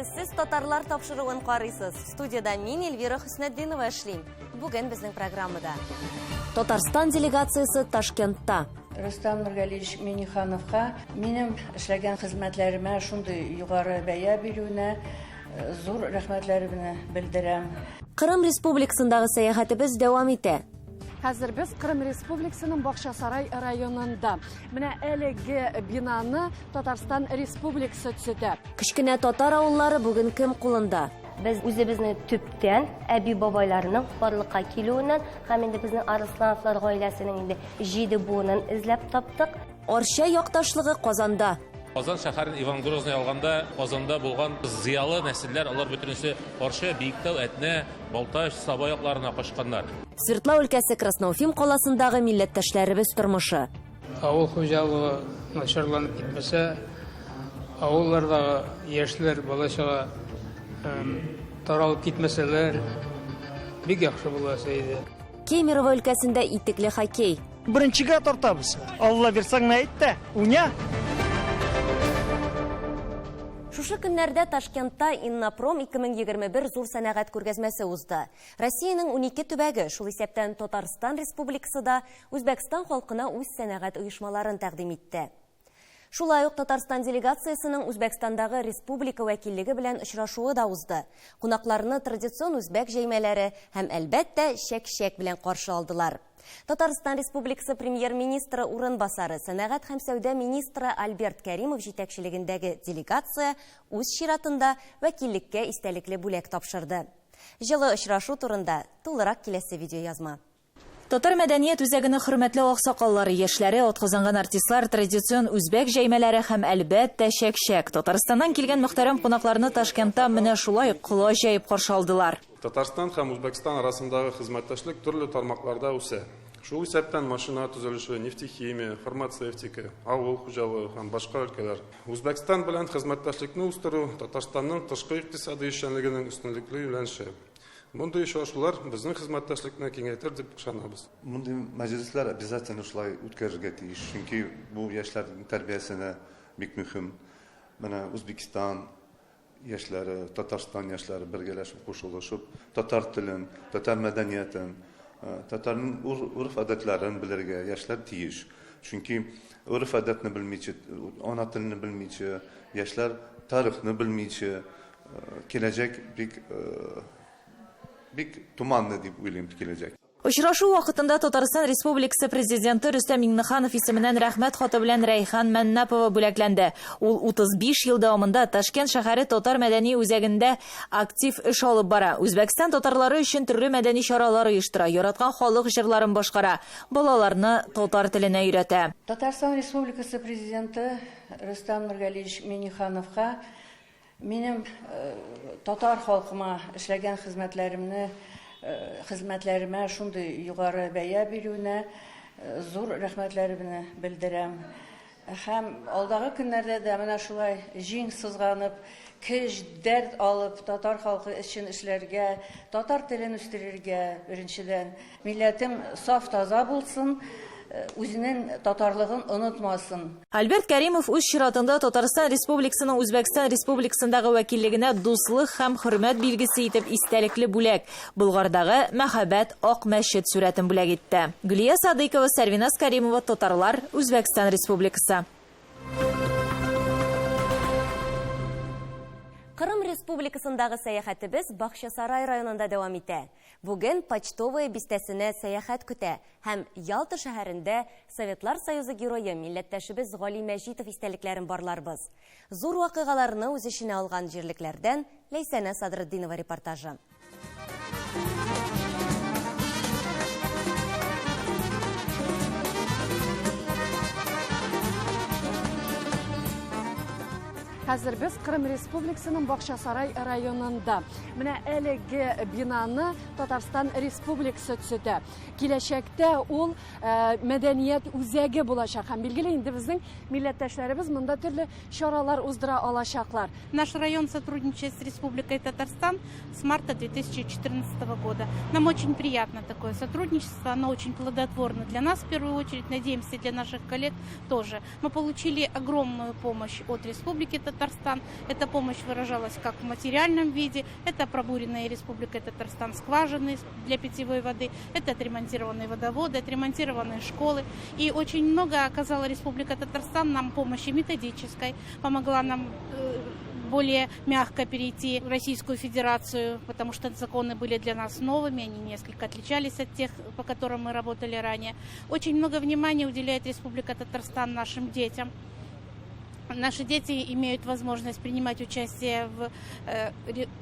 Исәнмесез, сез татарлар тапшыруын карыйсыз. Студиядә мин Эльвира Хөснетдинова эшлим. Бүген безнең программада. Татарстан делегациясе Ташкентта. Рөстәм Нургалиевич Миннихановка минем эшләгән хезмәтләремә шундый югары бәя бирүенә зур рәхмәтләремне белдерәм. Кырым Республикасындагы сәяхәтебез дәвам итә. Хәзер без Кырым Республикасының Бакчасарай районында. Менә әлеге бинаны Татарстан Республикасы төзеде. Кечкенә татар авыллары бүген кем кулында? Без үзебезне төптән әби-бабайларның барлыкка килүеннән һәм инде безнең Арыслановлар гаиләсенең инде җиде буынын эзләп таптык. Арча якташлыгы Казанда. Казан шәһәрен Иван Грозный алганда Казанда булган зыялы нәселләр, алар бөтенесе Арча, Биектау, Әтнә, Балтач, Саба якларына качканнар. Свердлау өлкәсе Красноуфим каласындагы милләттәшләребез тормышы. Авыл хуҗалыгы начарланып китмәсә, авыллардагы яшьләр, бала-чага таралып китмәсәләр, бик яхшы буласы иде. Кемерово өлкәсендә итекле хоккей. Беренчегә тартабыз. Алла бирсәң әйт тә, уйна! Шушы көннәрдә Ташкентта Иннопром 2021 зур сәнәгать күргәзмәсе узды. Россиянең 12 төбәге, шул исәптән Татарстан Республикасы да Үзбәкстан халкына үз сәнәгать оешмаларын тәкъдим итте. Шулай ук Татарстан делегациясенең Үзбәкстандагы республика вәкиллеге белән очрашуы да узды. Кунакларны традицион үзбәк җәймәләре һәм, әлбәттә, чәк-чәк белән каршы алдылар. Татарстан Республикасы премьер-министры урынбасары, сәнәгать һәм сәүдә министры Альберт Кәримов җитәкчелегендәге делегация үз чиратында вәкиллеккә истәлекле бүләк тапшырды. Җылы очрашу турында тулырак киләсе видеоязма. Татар мәдәният үзәгенең хөрмәтле аксакаллары, яшьләре, атказанган артистлар, традицион үзбәк җәймәләре һәм, әлбәттә, чәк-чәк. Татарстаннан килгән мөхтәрәм кунакларны Ташкентта менә шулай колач җәеп каршы алдылар. Татарстан һәм Үзбәкстан арасындагы хезмәттәшлек төрле тармакларда үсә. Шул исәптән машина төзелеше, нефтехимия, фармацевтика, авыл хуҗалыгы һәм башка өлкәләр. Үзбәкстан белән хезмәттәшлекне үстерү Татарстанның тышкы икътисади эшчәнлегенең өстенлекле юнәлеше. Мондый очрашулар безнең хезмәттәшлекне киңәйтер дип ышанабыз. Мондый мәҗлесләр обязательно шулай үткәрергә тиеш, чөнки бу яшьләрнең тәрбиясенә бик мөһим. Менә Үзбәкстан яшьләре, Татарстан яшьләре бергәләшеп, кушылышып, татар телен, татар мәдәниятен, татарның үреф-гадәтләрен белергә яшьләр тиеш. Чөнки үреф-гадәтне белмичә, ана телне белмичә, яшьләр тарихны белмичә, киләчәк бик бик томанны дип уйлыйм киләчәк. Очрашу вакытында Татарстан Республикасы Президенты Рөстәм Миңнеханов исеменнән Рәхмәт хаты белән Рәйхан Мәннапова бүләкләнде. Ул 35 ел дәвамында Ташкент шәһәре татар мәдәни үзәгендә актив эш алып бара. Үзбәкстан татарлары өчен төрле мәдәни чаралар оештыра, яраткан халык җырларын башкара, балаларны татар теленә өйрәтә. Татарстан Республикасы Президенты Рөстәм Нургалиевич Миңнехановка Минем татар халкыма эшләгән хезмәтләремне, хезмәтләремә шундый югары бәя бирүенә зур рәхмәтләремне белдерәм. Һәм алдагы көннәрдә дә менә шулай җиң сызганып, көч, дәрт алып, татар халкы өчен эшләргә, татар телен үстерергә, беренчедән, милләтем саф-таза булсын, үзенең татарлыгын онытмасын. Альберт Кәримов үз чиратында Татарстан Республикасының Үзбәкстан Республикасындагы вәкиллегенә дуслык һәм хөрмәт билгесе итеп истәлекле бүләк, Болгардагы мәһабәт Ак мәчет сурәтен бүләк итте. Гөлия Садыйкова, Сәрвиназ Кәримова, Татарлар, Үзбәкстан Республикасы. Кырым Республикасындагы сәяхәтебез Бахчасарай районында дәвам итә. Бүген Почтовая бистәсенә сәяхәт көтә һәм Ялта шәһәрендә Советлар Союзы герое милләттәшебез Гали Мәҗитов истәлекләрен барларбыз. Зур вакыйгаларны үз эченә алган җирлекләрдән Ләйсәнә Садретдинова репортажы. Хәзер без Кырым Республикасының Бакчасарай районында. Менә әлеге бинаны Татарстан Республикасы төзеде. Киләчәктә ул мәдәният үзәге булачак. Һәм билгеле инде безнең милләттәшләребез монда төрле чаралар уздыра алачаклар. Наш район сотрудничает с Республикой Татарстан с марта 2014 года. Нам очень приятно такое сотрудничество, оно очень плодотворно для нас в первую очередь, надеемся, для наших коллег тоже. Мы получили огромную помощь от Республики Татарстан. Татарстан. Эта помощь выражалась как в материальном виде, это пробуренные Республикой Татарстан скважины для питьевой воды, это отремонтированные водоводы, отремонтированные школы. И очень много оказала Республика Татарстан нам помощи методической, помогла нам более мягко перейти в Российскую Федерацию, потому что законы были для нас новыми, они несколько отличались от тех, по которым мы работали ранее. Очень много внимания уделяет Республика Татарстан нашим детям. Наши дети имеют возможность принимать участие в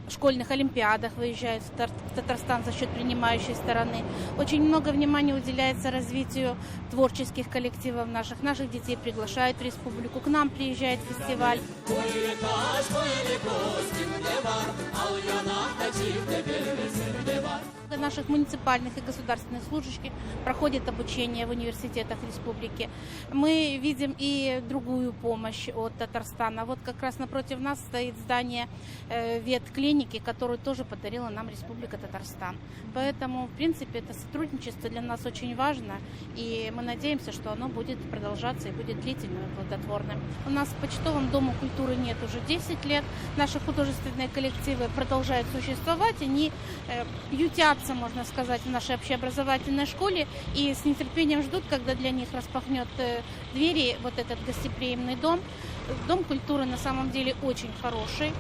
школьных олимпиадах, выезжают в Татарстан за счет принимающей стороны. Очень много внимания уделяется развитию творческих коллективов наших. Наших детей приглашают в республику, к нам приезжает фестиваль. Наших муниципальных и государственных служащих проходит обучение в университетах республики. Мы видим и другую помощь от Татарстана. Вот как раз напротив нас стоит здание ветклиники, которую тоже подарила нам Республика Татарстан. Поэтому, в принципе, это сотрудничество для нас очень важно, и мы надеемся, что оно будет продолжаться и будет длительным и плодотворным. У нас в почтовом дому культуры нет уже 10 лет. Наши художественные коллективы продолжают существовать, они ютятся, можно сказать, в нашей общеобразовательной школе и с нетерпением ждут, когда для них распахнет двери вот этот гостеприимный дом. Дом культуры на самом деле очень хороший.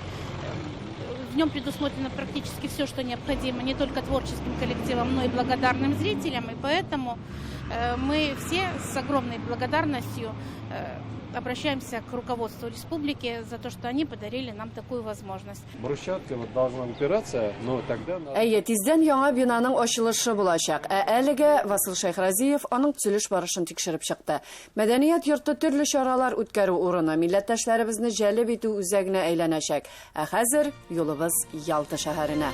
В нем предусмотрено практически все, что необходимо не только творческим коллективам, но и благодарным зрителям. И поэтому мы все с огромной благодарностью обращаемся к руководству республики за то, что они подарили нам такую возможность. Брусчатка вот должна упираться, но тогда... Әйе, тиздән яңа бинаның ачылышы булачак. Ә әлегә Васил Шәйхразиев аның төзелеш барышын тикшереп чыкты. Мәдәният йорты төрле чаралар үткәрү урыны, милләттәшләребезне җәлеп итү үзәгенә әйләнәчәк. Ә хәзер юлыбыз Ялта шәһәренә.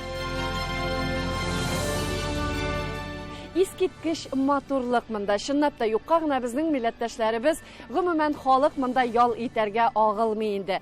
Искиткеч матурлык монда. Чынлап та юкка гына безнең милләттәшләребез, гомумән халык монда ял итәргә агылмый инде.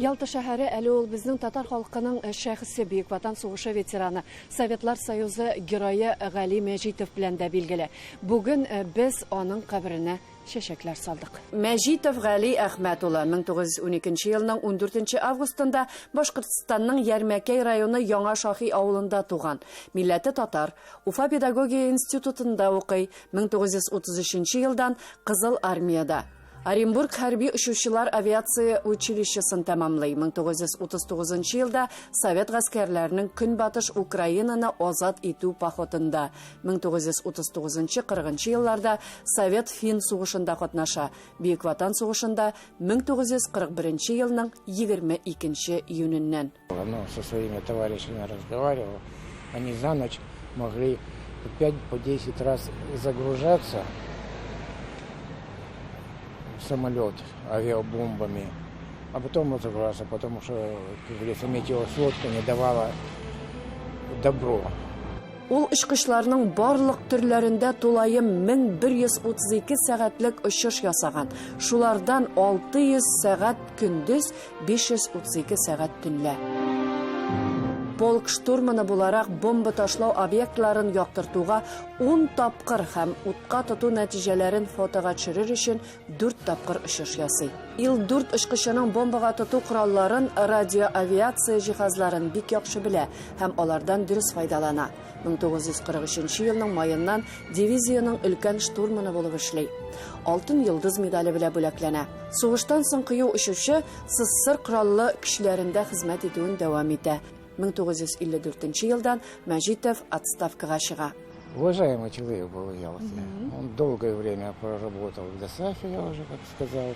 Ялта шәһәре әле ул безнең татар халкының шәхесе, Бөек Ватан сугышы ветераны, Советлар Союзы герое Гали Мәҗитов белән дә билгеле. Бүген без аның каберенә чәчәкләр салдык. Мәҗитов Гали Әхмәт улы 1912 елның 14 августында Башкортстанның Ярмәкәй районы Яңа Шахи авылында туган. Милләте татар. Уфа педагогия институтында укый. 1933 елдан Кызыл армиядә. Оренбург хәрби очучылар авиация училищесын тәмамлый. 1939 елда Совет гаскәрләренең Көнбатыш Украинаны азат итү походында. 1939-40 елларда Совет-Фин сугышында катнаша. Бөек Ватан сугышында 1941 елның 22 июненнән. Ну, со своими товарищами разговаривал. Они за ночь могли по 5-10 раз загружаться самолет авиабомбами, а потом разобраться, потому что, как говорится, метеосводка не давала добро. Ул очкычларның барлык төрләрендә тулаем 1132 сәгатьлек очыш ясаган. Шулардан 600 сәгать көндез, 532 сәгать төнлә. Полк штурманы буларак бомба ташлау объектларын яктыртуга 10 тапкыр һәм утка тоту нәтиҗәләрен фотога төшерер өчен 4 тапкыр очыш ясый. Ил-4 очкычының бомбага тоту коралларын, радиоавиация җиһазларын бик яхшы белә һәм алардан дөрес файдалана. 1943 елның маеннан дивизиянең өлкән штурманы булып эшли. Алтын йолдыз медале белән бүләкләнә. Сугыштан соң кыю очучы СССР кораллы көчләрендә хезмәт итүен дәвам итә. 1954 елдан Мәҗитов отставкага чыга. Уважаемый человек был в Ялте. Он долгое время проработал в ДОСААФе, я уже как сказал.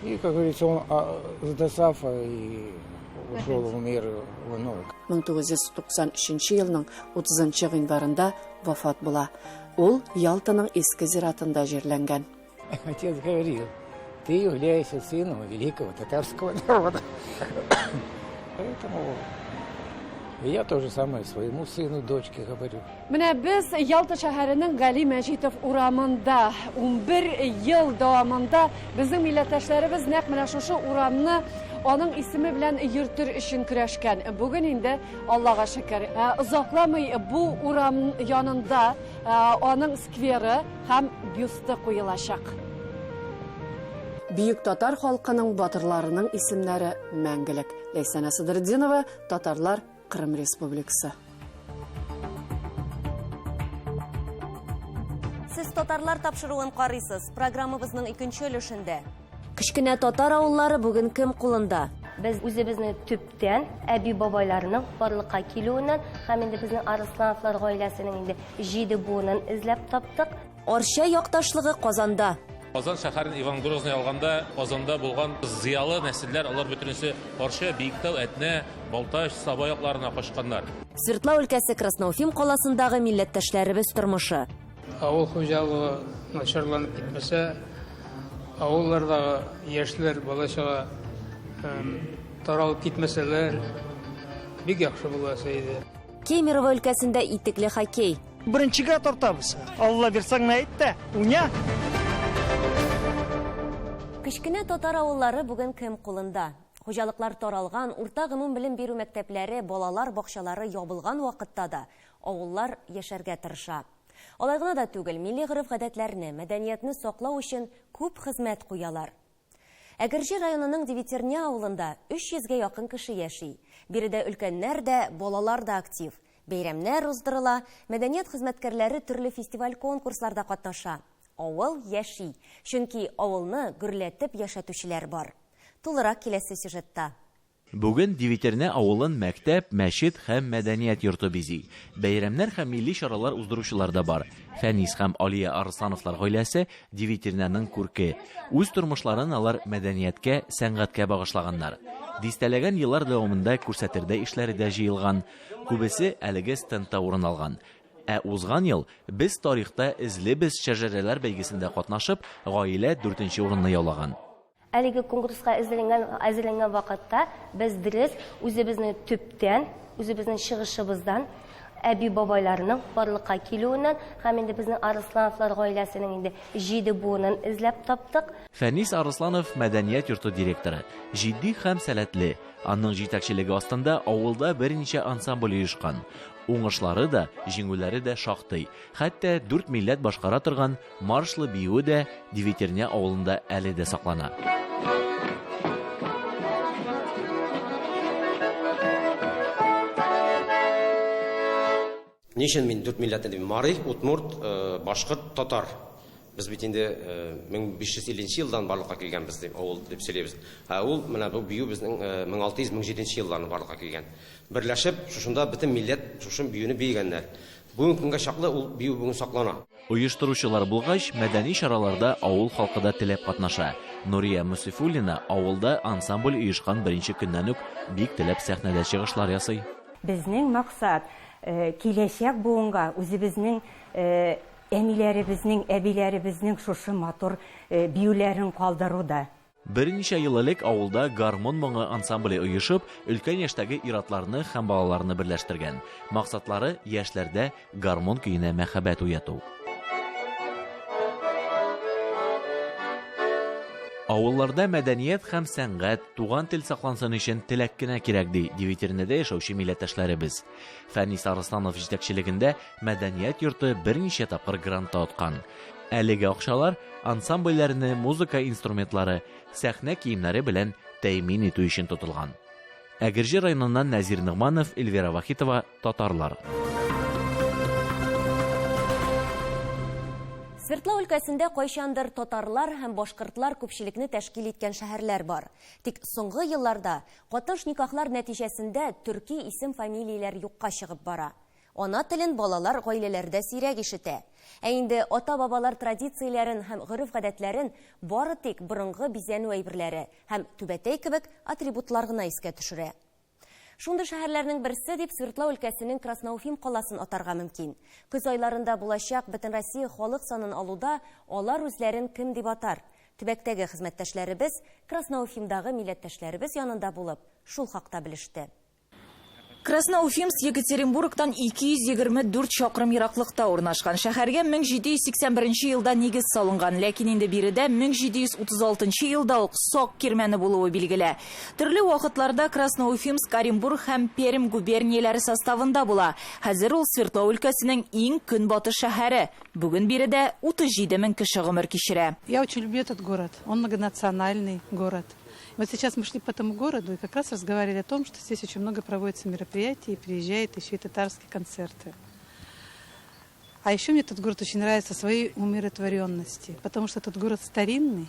И, как говорится, он с ДОСААФа и ушел в мир иной. 1993 елның 30 гыйнварында вафат була. Ул Ялтаның иске зиратында җирләнгән. Отец говорил, ты являешься сыном великого татарского народа. Поэтому И я то же самое своему сыну, дочке говорю. Менә без Ялта шәһәренең Гали Мәҗитов урамында 11 ел дәвамында безнең милләттәшләребез нәкъ менә шушы урамны аның исеме белән йөртер өчен көрәшкән. Бүген инде Аллага шөкер, озакламый бу урам янында аның скверы һәм бюсты куелачак. Бөек татар халкының батырларының исемнәре мәңгелек. Ләйсәнә Садретдинова, Татарлар, Кырым Республикасы. Сез татарлар тапшыруын карыйсыз. Программабызның икенче өлешендә. Кечкенә татар авыллары бүген кем кулында? Без үзебезне төптән әби-бабайларның барлыкка килүеннән һәм инде безнең Арыслановлар гаиләсенең инде җиде буынын эзләп таптык. Арча якташлыгы Казанда. Казан шәһәрен Иван Грозный алганда, Казанда булган зыялы нәселләр, алар бөтенесе Арча, Биектау, Әтнә, Балтач, Саба якларына качканнар. Свердлау өлкәсе Красноуфим каласындагы милләттәшләребез тормышы. Авыл хуҗалыгы начарланып китмәсә, авыллардагы яшьләр, бала-чага таралып китмәсәләр, бик яхшы буласы иде. Кемерово өлкәсендә итекле хоккей. Беренчегә тартабыз. Алла бирсәң әйт тә, уйна. Кечкенә татар авыллары бүген кем кулында? Хуҗалыклар таралган, урта гомум белем бирү мәктәпләре, балалар бакчалары ябылган вакытта да авыллар яшәргә тырыша. Алай гына да түгел, милли гореф-гадәтләрне, мәдәниятне саклау өчен күп хезмәт куялар. Әгерҗе районының Девятерня авылында 300 гә якын кеше яши. Биредә өлкәннәр дә, балалар да актив. Бәйрәмнәр уздырыла, мәдәният хезмәткәрләре төрле фестиваль-конкурсларда катнаша. Авыл яши, чөнки авылны гөрләтеп яшәтүчеләр бар. Тулырак киләсе сюжетта. Бүген Девятерня авылын мәктәп, мәчет һәм мәдәният йорты бизи. Бәйрәмнәр һәм милли чаралар уздыручылар да бар. Фәнис һәм Алия Арыслановлар гаиләсе Девятерняның күрке. Үз тормышларын алар мәдәнияткә, сәнгатькә багышлаганнар. Дистәләгән еллар дәвамында күрсәтердәй эшләре дә җыелган. Күбесе әлеге стендта урын алган. Ә узган ел Без тарихта эзлебез шәҗәрәләр бәйгесендә катнашып, гаилә дүртенче урынны яулаган. Әлеге конкурска әзерләнгән әзерләнгән вакытта без дөрес үзебезне төптән, үзебезнең чыгышыбыздан, әби-бабайларның барлыкка килүеннән һәм инде безнең Арыслановлар гаиләсенең инде җиде буынын эзләп таптык. Фәнис Арысланов, мәдәният йорты директоры. Җитди һәм сәләтле. Аның җитәкчелеге астында авылда берничә ансамбль оешкан. Уңышлары да, җиңүләре дә шактый. Хәтта дүрт милләт башкара торган Маршлы биюе дә Девятерня авылында әле дә саклана. Ни өчен мин дүрт милләтне дим? Мари, удмурт, башкорт, татар. Без бит инде 1550 елдан барлыкка килгәнбез дип, авыл дип сөйлибез. Ә ул менә бу бию безнең 1600-1700 елларны барлыкка килгән. Берләшеп, шушында бөтен милләт шушы биюне биегәннәр. Бүгенге көнгә чаклы ул бию бүген саклана. Оештыручылар булгач, мәдәни чараларда авыл халкы да теләп катнаша. Нурия Мөсифуллина авылда ансамбль оешкан беренче көннән үк бик теләп сәхнәдә чыгышлар ясый. Безнең максат, киләчәк буынга үзебезнең әниләребезнең, әбиләребезнең шушы матур биюләрен калдыру да. Берничә ел элек авылда Гармун моңы ансамбле оешып, өлкән яшьтәге ир-атларны һәм балаларны берләштергән. Максатлары, яшьләрдә гармун көенә мәхәббәт уяту. Авылларда мәдәният һәм сәнгать, туган тел саклансын өчен теләк кенә кирәк, ди Девятернедә яшәүче милләттәшләребез. Фәнис Арысланов җитәкчелегендә мәдәният йорты берничә тапкыр грант та откан. Әлеге акчалар ансамбльләрне музыка инструментлары, сәхнә киемнәре белән тәэмин итү өчен тотылган. Әгерҗе районыннан Нәзир Ногманов, Эльвира Вахитова, Татарлар. Свердлау өлкәсендә кайчандыр татарлар һәм башкортлар күпчелекне тәшкил иткән шәһәрләр бар. Тик соңгы елларда катыш никахлар нәтиҗәсендә төрки исем-фамилияләр юкка чыгып бара. Ана телен балалар гаиләләрдә сирәк ишетә. Ә инде ата-бабалар традицияләрен һәм гореф-гадәтләрен бары тик борынгы бизәнү әйберләре һәм түбәтәй кебек атрибутлар гына искә төшерә. Шундый шәһәрләрнең берсе дип Свердлау өлкәсенең Красноуфим каласын атарга мөмкин. Көз айларында булачак Бөтенроссия халык санын алуда алар үзләрен кем дип атар? Төбәктәге хезмәттәшләребез Красноуфимдагы милләттәшләребез янында булып, шул хакта белеште. Красноуфимск Екатеринбургтан 224 чакрым ераклыкта урнашкан. Шәһәргә 1781 елда нигез салынган, ләкин инде биредә 1736 елда ук Сок кирмәне булуы билгеле. Төрле вакытларда Красноуфимск Оренбург һәм Пермь губернияләре составында була. Хәзер ул Свердлау өлкәсенең иң көнбатыш шәһәре. Бүген биредә 37 мең кеше гомер кичерә. Я очень люблю этот город. Он многонациональный город. Вот сейчас мы шли по этому городу и как раз разговаривали о том, что здесь очень много проводится мероприятий и приезжают еще и татарские концерты. А еще мне этот город очень нравится своей умиротворенности, потому что этот город старинный,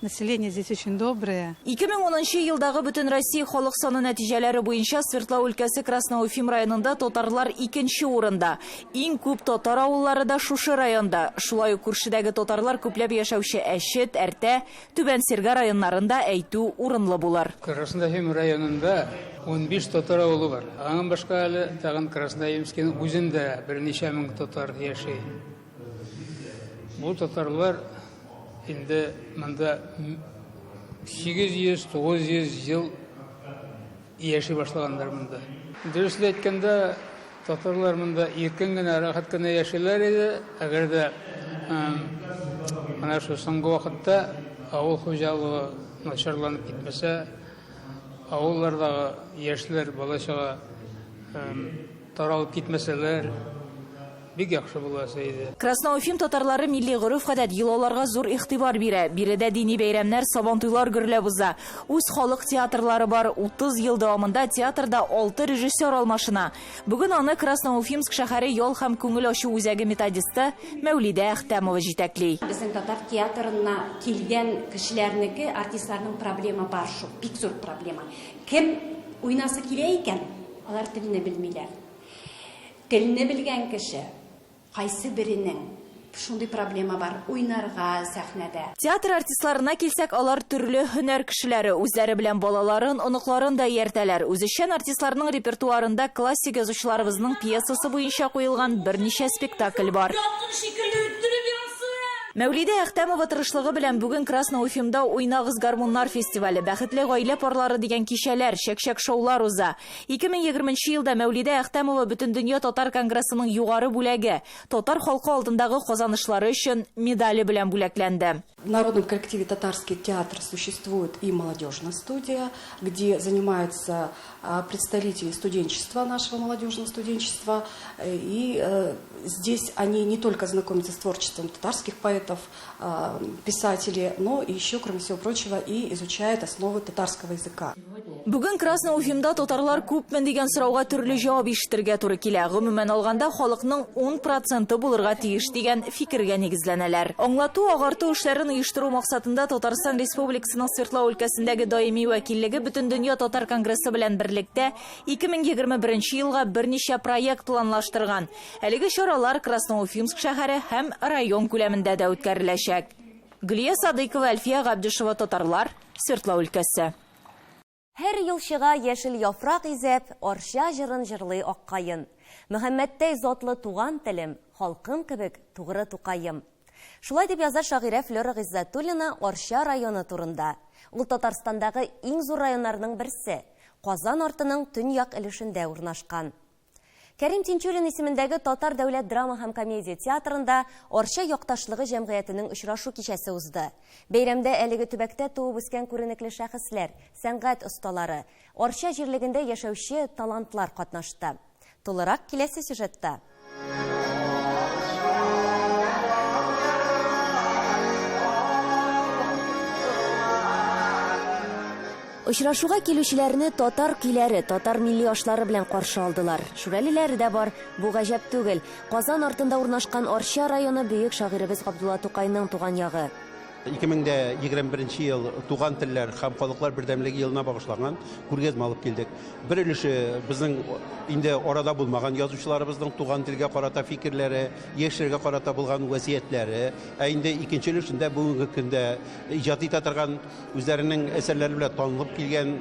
население здесь очень доброе. 2010 елдагы Бөтенроссия халык саны нәтиҗәләре буенча Свердлау өлкәсе Красноуфим районында татарлар икенче урында. Иң күп татар авыллары да шушы районда. Шулай ук күршедәге татарлар күпләп яшәүче Әчет, Әртә, Түбән Серга районнарында әйтү урынлы булыр. Красноуфим районында 15 татар авылы бар. Аннан башка әле тагын Красноуфимскийның үзендә берничә мең татар яши. Бу татарлар инде монда 800-900 ел яши башлаганнар монда. Дөресен әйткәндә, татарлар монда иркен генә, рәхәт кенә яшиләр иде. Әгәр дә менә шу соңгы вакытта авыл хуҗалыгы начарланып китмәсә, авыллардагы яшьләр, бала-чага таралып китмәсәләр, бик яхшы буласы иде. Красноуфим татарлары милли гореф-гадәт, йолаларга зур игътибар бирә. Биредә дини бәйрәмнәр, Сабантуйлар гөрләп уза. Үз халык театрлары бар. 30 ел дәвамында театрда 6 режиссер алмашына. Бүген аны Красноуфимск шәһәре ял һәм күңел ачу үзәге методисты Мәүлидә Әхтәмова җитәкли. Безнең татар театрына килгән кешеләрнеке, артистларның проблема бар шул, бик зур проблема. Кем уйнасы килә икән, алар телне белмиләр. Телне белгән кеше, кайсы беренең шундый проблема бар, уйнарга сәхнәдә. Театр артистларына килсәк, алар төрле һөнәр кешеләре, үзләре белән балаларын, оныкларын да ияртәләр. Үзешчән артистларның репертуарында классик язучыларыбызның пьесасы буенча куелган берничә спектакль бар. Мәүлидә Әхтәмова тырышлыгы белән бүген Красноуфимда Уйнагыз гармуннар фестивале, Бәхетле гаилә парлары дигән кичәләр, чәкчәк-шоулар уза. 2020 елда Мәүлидә Әхтәмова Бөтендөнья татар конгрессының югары бүләге, татар халкы алдындагы казанышлары өчен медале белән бүләкләнде. В народном коллективе «Татарский театр» существует и молодежная студия, где занимаются представители студенчества, нашего молодежного студенчества. И здесь они не только знакомятся с творчеством татарских поэтов, писателей, но еще, кроме всего прочего, и изучают основы татарского языка. Бүген Красноуфимда татарлар күпме дигән сорауга төрле җавап ишетергә туры килә. Гомумән алганда, халыкның 10% булырга тиеш дигән фикергә нигезләнәләр. Аңлату, агарту эшләрен оештыру максатында Татарстан Республикасының Свердлау өлкәсендәге даими вәкиллеге Бөтендөнья татар конгрессы белән берлектә 2021 елга берничә проект планлаштырган. Әлеге чаралар Красноуфимск шәһәре һәм район күләмендә дә үткәреләчәк. Гөлия Садыйкова, Әлфия Габдишева, Татарлар, Свердлау өлкәсе. Һәр юлчыга яшел яфрак изәп, Арча җырын җырлый Аккаен. Мөхәммәттәй затлы туган телем, халкым кебек тугры Тукаем. Шулай дип яза шагыйрә Флера Гыйззәтуллина Арча районы турында. Ул Татарстандагы иң зур районнарның берсе, Казан артының төньяк өлешендә урнашкан. Кәрим Тинчурин исемендәге Татар дәүләт драма һәм комедия театрында Арча якташлыгы җәмгыятенең очрашу кичәсе узды. Бәйрәмдә әлеге төбәктә туып үскән күренекле шәхесләр, сәнгать осталары, Арча җирлегендә яшәүче талантлар катнашты. Тулырак киләсе сюжетта. Очрашуга килүчеләрне татар көйләре, татар милли ашлары белән каршы алдылар. Шүрәлеләре дә бар. Бу гаҗәп түгел. Казан артында урнашкан Арча районы бөек шагыйребез Габдулла Тукайның туган ягы. 2021 ел туган телләр һәм халыклар бердәмлеге елына багышланган күргәзмә алып килдек. Бер өлеше безнең инде арада булмаган язучыларыбызның туган телгә карата фикерләре, яшьләргә карата булган васыятьләре, ә инде икенче өлешендә бүгенге көндә иҗат итә торган үзләренең әсәрләре белән танылып килгән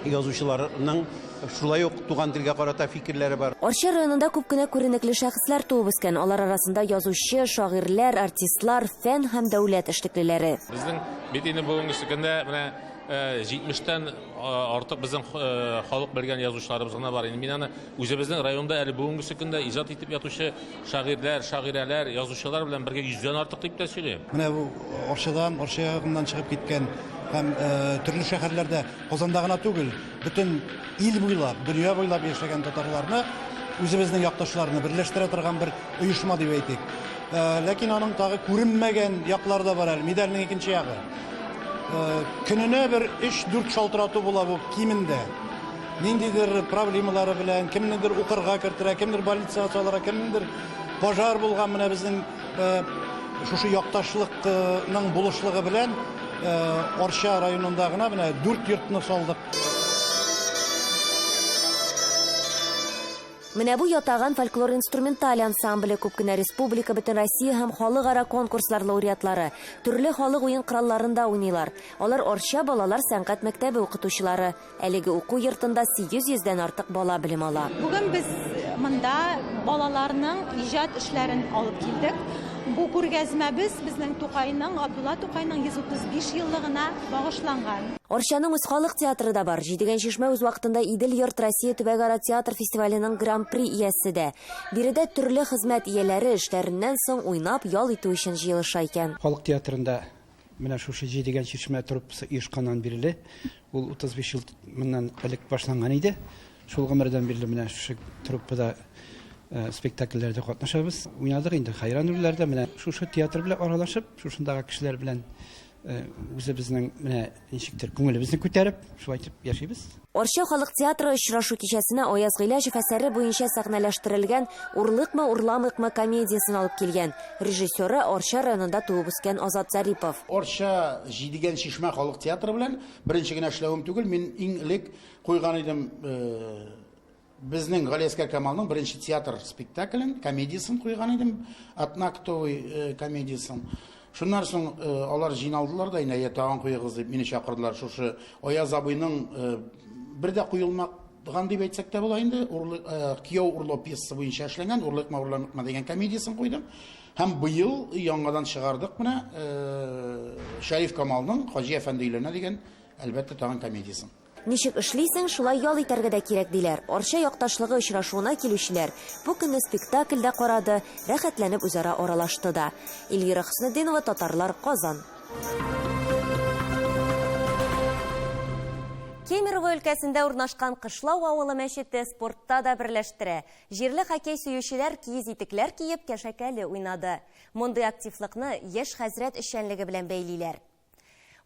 язучыларның шулай ук туган телгә карата фикерләре бар. Арча районында күп кенә күренекле шәхесләр туып үскән. Алар арасында язучы, шагыйрьләр, артистлар, фән һәм дәүләт эшлеклеләре. Безнең бит инде бүгенге көндә менә 70тән артык безнең халык белгән язучыларыбыз гына бар. Инде мин аны үзебезнең районда әле бүгенгесе көндә иҗат итеп ятучы шагыйрьләр, шагыйрәләр, язучылар белән бергә 100дән артык дип тә сөйлим. Менә бу Арчадан, Арча ягыннан чыгып киткән һәм төрле шәһәрләрдә, Казанда гына түгел, бөтен ил буйлап, дөнья буйлап яшәгән татарларны, үзебезнең якташларны берләштерә торган бер оешма дип әйтик. Ләкин аның тагы күренмәгән яклары да бар әле, медальнең икенче ягы. Көненә бер 3-4 шалтырату була бу кимендә. Ниндидер проблемалары белән, кемнедер укырга кертерә, кемдер больницага салырга, кемнедер пожар булган, менә безнең шушы якташлыкның булышлыгы белән Арча районында гына менә 4 йортны салдык. Менә бу Ятаган фольклор инструменталь ансамбле күп кенә республика, бөтен Россия һәм халыкара конкурслар лауреатлары. Төрле халык уен коралларында уйныйлар. Алар Арча балалар сәнгать мәктәбе укытучылары. Әлеге уку йортында 800 дән артык бала белем ала. Бүген без монда балаларның иҗат эшләрен алып килдек. Бу күргәзмәбез безнең Тукайның, Габдулла Тукайның 135 еллыгына багышланган. Арчаның үз халык театры да бар. Җидегән чишмә үз вакытында Идел йорт Россия төбәкара театр фестиваленең гран-при иясе дә. Биредә төрле хезмәт ияләре эшләреннән соң уйнап, ял итү өчен җыелыша икән. Халык театрында менә шушы Җидегән чишмә труппасы оешканнан бирле, ул 35 ел моннан элек башланган иде. Шул гомердән бирле менә шушы труппада спектакльләрдә катнашабыз. Уйнадык инде хайран рольләрдә. Менә шушы театр белән аралашып, шушындагы кешеләр белән үзебезнең менә ничектер күңелебезне күтәреп, шулай итеп яшибез. Арча халык театры очрашу кичәсенә Аяз Гыйләҗев әсәре буенча сәхнәләштерелгән Урлыкмы, урламыйкмы комедиясен алып килгән. Режиссеры Арча районында туып үскән Азат Зарипов. Арча Җидегән чишмә халык театры белән беренче генә эшләвем түгел, мин иң элек куйган идем безнең Галиәсгар Камалның беренче театр спектаклен, комедиясен куйган идем, одноактовый комедиясен. Шуннан соң алар җыйналдылар да, инде тагын куегыз дип мине чакырдылар. Шушы Аяз абыйның бер дә куелмаган дип әйтсәк тә була инде, Кияү урлау пьесасы буенча эшләнгән Урлыкма, урламыкма дигән комедиясен куйдым. Һәм быел яңадан чыгардык менә Шәриф Камалның Хаҗи әфәнде өйләнә дигән, әлбәттә, тагын комедиясен. Ничек эшлисең, шулай ял итәргә дә кирәк диләр. Арча якташлыгы очрашуына килүчеләр бу көнне спектакльдә карады, рәхәтләнеп үзара аралашты да. Эльвира Хөснетдинова, Татарлар, Казан. Кемерово өлкәсендә урнашкан Кышлау авылы мәчете спортта да берләштерә. Җирле хоккей сөючеләр киез итекләр киеп кәшәкәле уйнады. Мондый активлыкны яшь хәзрәт эшчәнлеге белән бәйлиләр.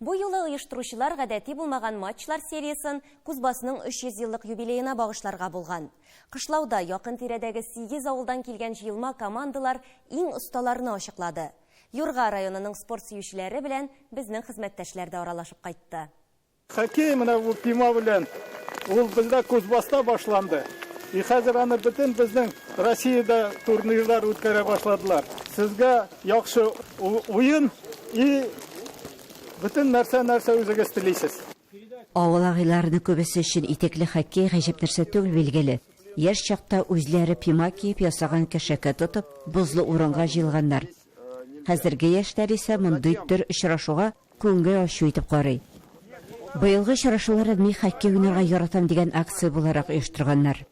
Бу юлы оештыручылар гадәти булмаган матчлар сериясын Кузбассның 300 еллык юбилеена багышларга булган. Кышлауда якын тирәдәге 8 авылдан килгән җыелма командалар иң осталарны ачыклады. Юрга районының спорт сөючеләре белән безнең хезмәттәшләр дә аралашып кайтты. Хоккей менә бу пима белән ул бездә Кузбасста башланды. И хәзер аны бөтен безнең Россиядә турнирлар үткәрә башладылар. Сезгә яхшы уен и бөтен нәрсә-нәрсә үзегез телисез. Авыл агайларының күбесе өчен итекле хоккей гаҗәп нәрсә түгел, билгеле. Яшь чакта үзләре пима киеп ясаган кәшәкә тотып, бозлы урынга җыелганнар. Хәзерге яшьләр исә мондый төр очрашуга күңел ачу итеп карый. Быелгы очрашуларны мин хоккей уйнарга яратам дигән акция буларак оештырганнар.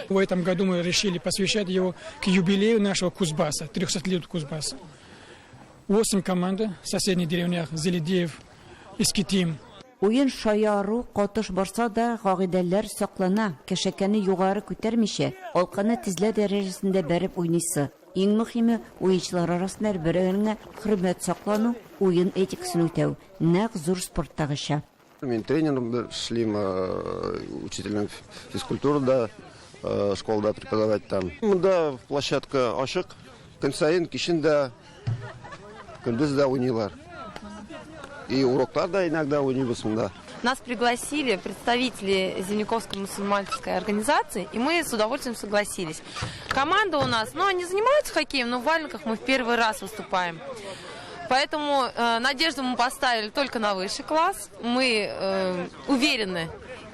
В этом году мы решили посвящать его к юбилею нашего Кузбасса, 300 лет Кузбасса. 8 команд в соседних деревнях, Зеледеев, Искитим. Уен шаяру катыш барса да, кагыйдәләр саклана. Кәшәкәне югары күтәрмичә, алканы тезләр дәрәҗәсендә бәреп уйныйсы. Иң мөһиме, уенчылар арасында бер-береңә хөрмәт саклану, уен этикасын үтәү. Нәкъ зур спорттагыча. Мин тренером эшлим, учителем физкультуры да, школада преподавать там. Монда площадка ачык, көн саен кичен дә, көндез дә уйныйлар. И уроклар да иногда уйныйбыз монда. Нас пригласили представители Зимниковской мусульманской организации, и мы с удовольствием согласились. Команда у нас, они занимаются хоккеем, но в валенках мы в первый раз выступаем. Поэтому надежду мы поставили только на высший класс. Мы уверены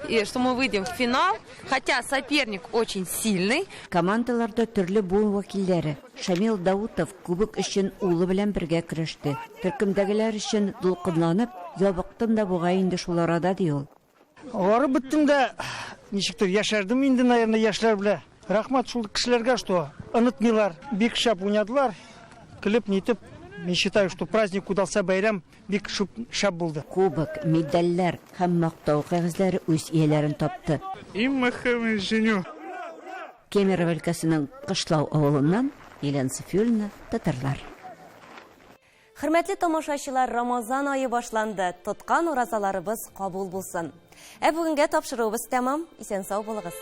и что мы выйдем в финал, хотя соперник очень сильный. Командаларда төрле буын вәкилләре. Шамил Даутов кубок өчен улы белән бергә көрәште. Төркемдәгеләр өчен дулкынланып, ябыктым да бугай инде шул арада, ди ул. Арып беттем дә, ничектер яшәрдем инде, наверное, яшьләр белән. Рәхмәт шул кешеләргә, что онытмыйлар, бик шәп уйнадылар. Көлеп, нитеп, мин считаю, что праздник удался, бәйрәм бик шәп булды. Кубок, медальләр һәм мактау кәгазьләре үз ияләрен тапты. Иң мөһиме җиңү. Кемерово өлкәсенең Кышлау авылыннан Елена Софиуллина, Татарлар. Хөрмәтле тамашачылар, Рамазан ае башланды. Тоткан уразаларыбыз кабул булсын. Ә бүгенгә тапшыруыбыз тәмам. Исән сау булыгыз.